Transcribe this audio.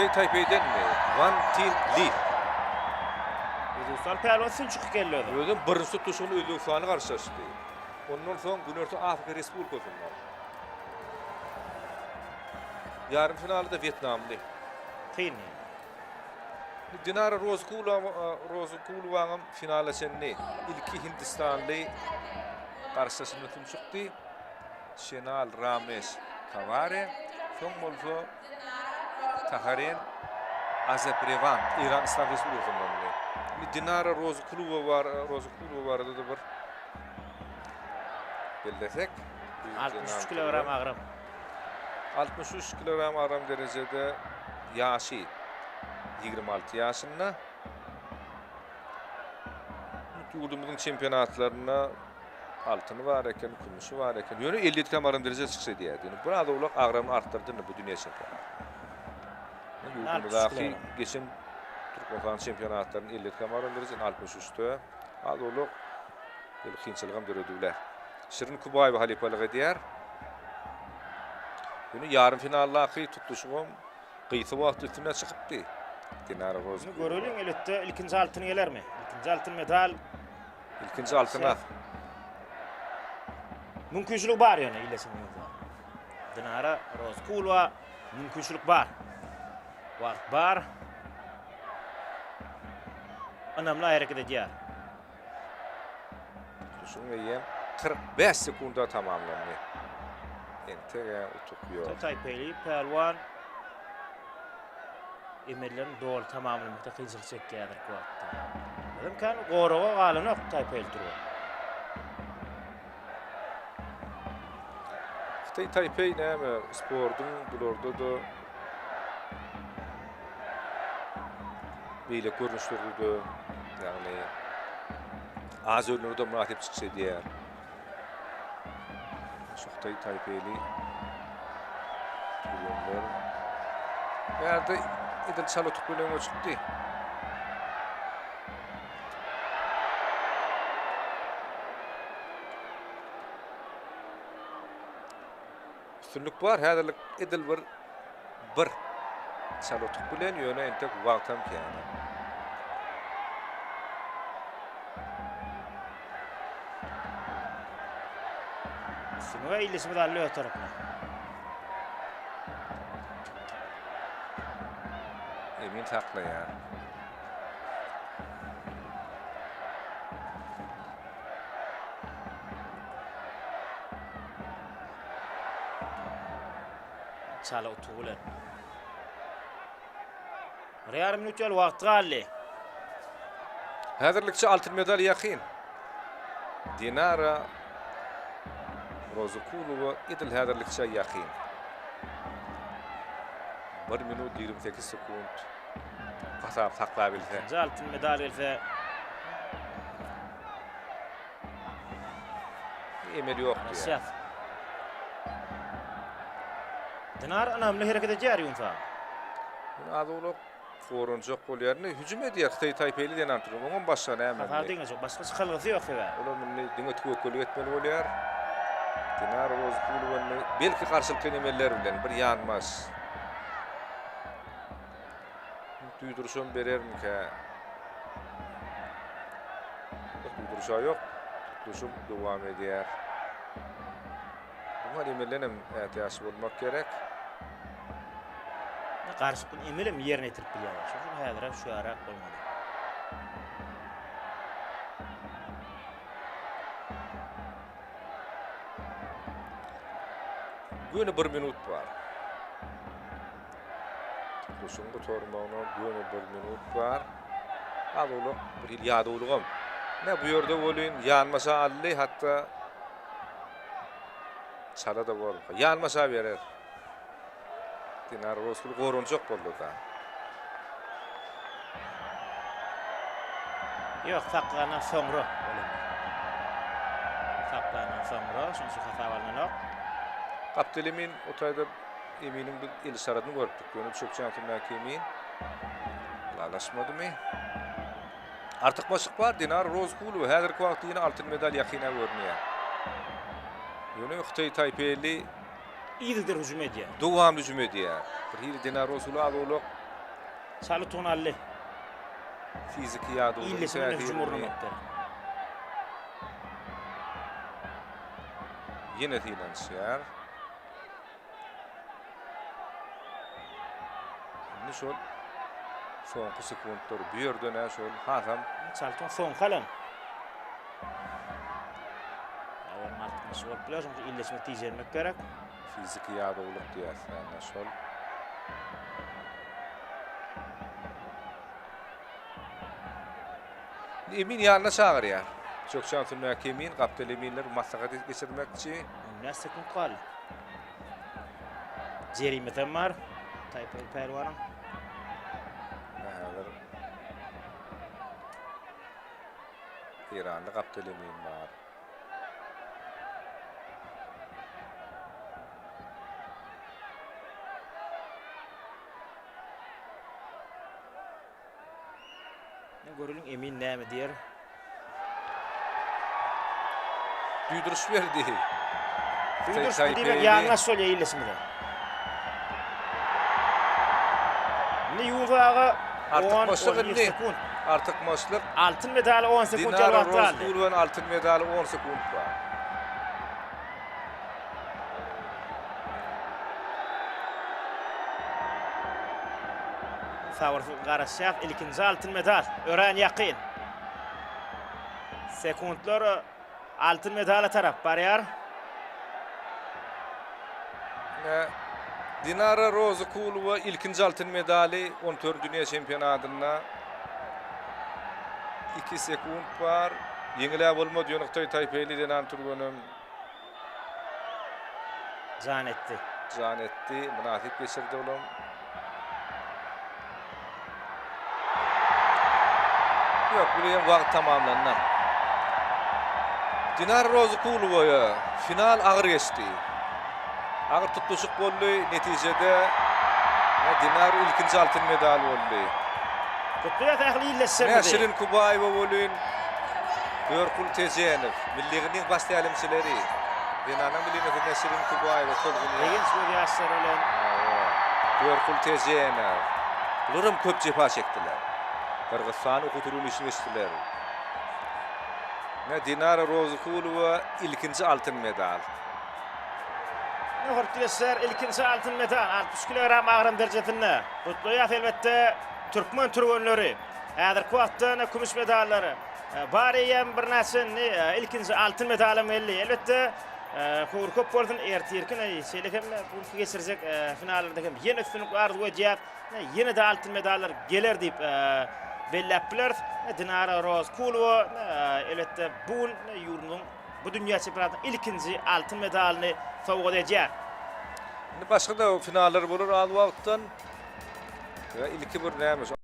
Hytaý Taýpeýdenmi? Wan Tin Li. Özbegistan pälwan üstün çykyp geldi özem. Özem birinji tutluşygynda Özbegistana garşylaşdy. Ondan soň Günorta Afrika Respublikasyndan. Ýarym finalda wýetnamly. Kyn. Dinara Rozykulowaňam finala çenli ilki hindistanly garşydaşyndan üstün çykdy. Şenal Rameş Kaware, soň bolsa Taharen Azeprewand, Eýran Yslam Respublikasyndandy. Indi Dinara Rozykulowa bar, Rozykulowa barada-da bir bellesek. 63 kilogram agram. 63 kilogram agram derejede ýaşy 26 ýaşynda. Ýurdumyzyň çempionatlarynda Altyny bar eken, kümüşi bar eken. Ýöne 57 km agram derejede çykyş edýärdi. Ýöne biraz owlak agramyny artdyrdy indi bu dünýä çempionatynda. Ýurdumyzdaky geçen Türkmenistan çempionatlarynda 57 km agram derejede 63-de az owlak böyle kynçylygam döredi biler. Şirin Kubaýewa halypalyk edýär. Ýöne ýarym finaldaky tutluşygam gysga wagt üstüne çykypdy. Dinara Roz. Indi göreliň elbetde ilkinji altyn gelermi? Ilkinji altyn medal Ilkinji altyna. Mümkinçilik bar ýöne illesin ýurda. Dinara Rozkulowa mümkinçilik bar. Wagt bar. Ynamly hereket edýär. Şuň eýýäm 45 sekunda tamamlandy. Entegä utuk ýok. Taýpeýli pälwan emellerini doly tamamlamakda kynçylyk çekýär häzirki wagtda. Özem kän goraga galanok Taýpeýli türgen. Hytaý Taýpeý näme sportuň bularda-da beýleki görnüşlerde-de ýagny Aziýa oýunlarynda mynasyp çykyş edýär. Şu Hytaý Taýpeýli türgenler bärde edil çal utuk bilen öňe çykdy. Üstünlik bar häzirlik edil bir bir çal utuk bilen ýöne entek wagtam kän. Üstünlige ilişimiz aldy öz tarapyna. Emin saklaýar. Çala utugy bilen. Bir ýarym minut ýaly wagt galdy. Häzirlikçe altyn medal ýakyn. Dinara Rozykulowa edil häzirlikçe ýakyn. 1 minut 28 sekunt hasap saklabilse. Ikinji altyn medal gelse Emel ýok diýýär. Dinar ynamly hereket edýär Ýunsa. Az-owlak goranjak bolýar. Indi hüjüm edýär Hytaý Taýpeýli zenan türgen. Oňam başga näme? Hasar diňe şo, başga çykalgasy ýok sebäbi. Olam indi diňe töwekgellik etmeli bolýar. Dinar Rozkulowa indi belki garşylykly emeller bilen bir ýanbaş. Duýduryşam berermikä? Ýok, duýduryşa ýok. Tutluşyk dowam edýär. Muňa emelden hem ätiýaçly bolmak gerek. Garşykly emel hem ýerine ýetirip bilýärler. Şonuň üçin häzirem şu ýarak bolmaly. Göni bir minut bar. Tutluşygyň gutarmagyna göni bir minut bar. Az-owlak bir hili ýadawlygam. Ine bu ýerde welin ýanbaşa aldy, hatda çala-da bormyka. Ýanbaşa berer. Dinar Roskul goranjak boldy-da. Ýok, saklandan soňra bolan. Saklandan soňra, şonuň üçin hasaba alnanok. Gapdal emin o taýda Eminiň biz el yşaradyny görüpdik. Ýöne çöpçäň üstündäki emin ylalaşmadymy? Artykmaçlyk bar. Dinara Rozkulowa häzirki wagtda ýene altyn medal ýakyna görünýär. Ýöne Hytaý Taýpeýli yzygider hüjüm edýär. Dowamly hüjüm edýär. Bir hili Dinara Rozkulowa az-owlak. Çaly tun aldy. Fiziki ýadawlygyň Illeşime hüjüm täsirini gurnamak gerek. ýene synanyşýar. Indi şol soňky sekuntlar bu ýerden hä şol hasam Çaltun soňky alan. Onuň artykmaçly bolup biler, şonuň üçin illeşme tijermek gerek. Fiziki ýadawlyk diýýäs ýa şol. Emin ýanyna çagyrýar. Çökçän üstündäki emin, gapdal eminler maslahat geçirmekçi. 15 sekunt galdy. Jerimesem bar. Taýpaly pälwanyň. Häzir Eýranly gapdal emin bar. Ne göreliň emin näme diýer. Duýduryş berdi. Duýduryş bu diýmek ýalňyş bolýar illeşimize. Indi Ýunus aga Artykmaçlyk indi. Artykmaçlyk. Altyn medaly 10 sekunt ýaly wagt galdy. Dinara Rozkulowanyň altyn medaly 10 sekunt bar. Sabyrsyz garaşýas. Ilkinji altyn medal örän ýakyn. Sekuntlar altyn medala tarap barýar. Ine, Dinara Rozykulowa ilkinji altyn medaly 14 dünýä çempionatynda 2 sekunt bar. Ýeňil-ä bolmady, ýöne Hytaý Taýpeýli zenan türgenem Jan etdi. Jan etdi, mynasyp geçirdi olam. Ýok, bu diýen wagt tamamlandy. Dinar Rozykulowa final agyr geçdi. Agyr tutluşyk boldy, netijede Dinar ilkinji altyn medal boldy. Gutlaýas ähli ildeşlerimizi. Şirin Kubaýewa welin Görkul Tejenow, milli ýygyndyň baş tälimçileri. Zenanlar milli ýygyndysynda Şirin Kubaýewa tolgunýar. Begenç göz ýaşlary bilen. Hawa, Görkul Tejenow. Bular hem köp jepa çekdiler. Gyrgyzystany okuw işini geçdiler. Ine, Dinara Rozykulowa ilkinji altyn medal. Ine, hormatly ildeşler, ilkinji altyn medal 60 kilogram agram derejesinde. Gutlaýas elbetde türkmen türgenleri. Häzirki wagtda ine kümüş medallar bar eýýäm birnäçe indi ilkinji altyn medalam geldi. Elbetde höwür köp bolsun ertirki şeýle hem bu günki geçirjek finallarda hem ýene üstünlik arzuw edýäs. Ýene-de altyn medallar geler diýip belläp bileris. Dinara Rozkulowa elbetde bu gün ýurdumyzyň bu dünýä çempionatynyň ilkinji altyn medalyny sowgat edýär. Indi başga-da finallar bolar az wagtdan. Ilki bir näme şu.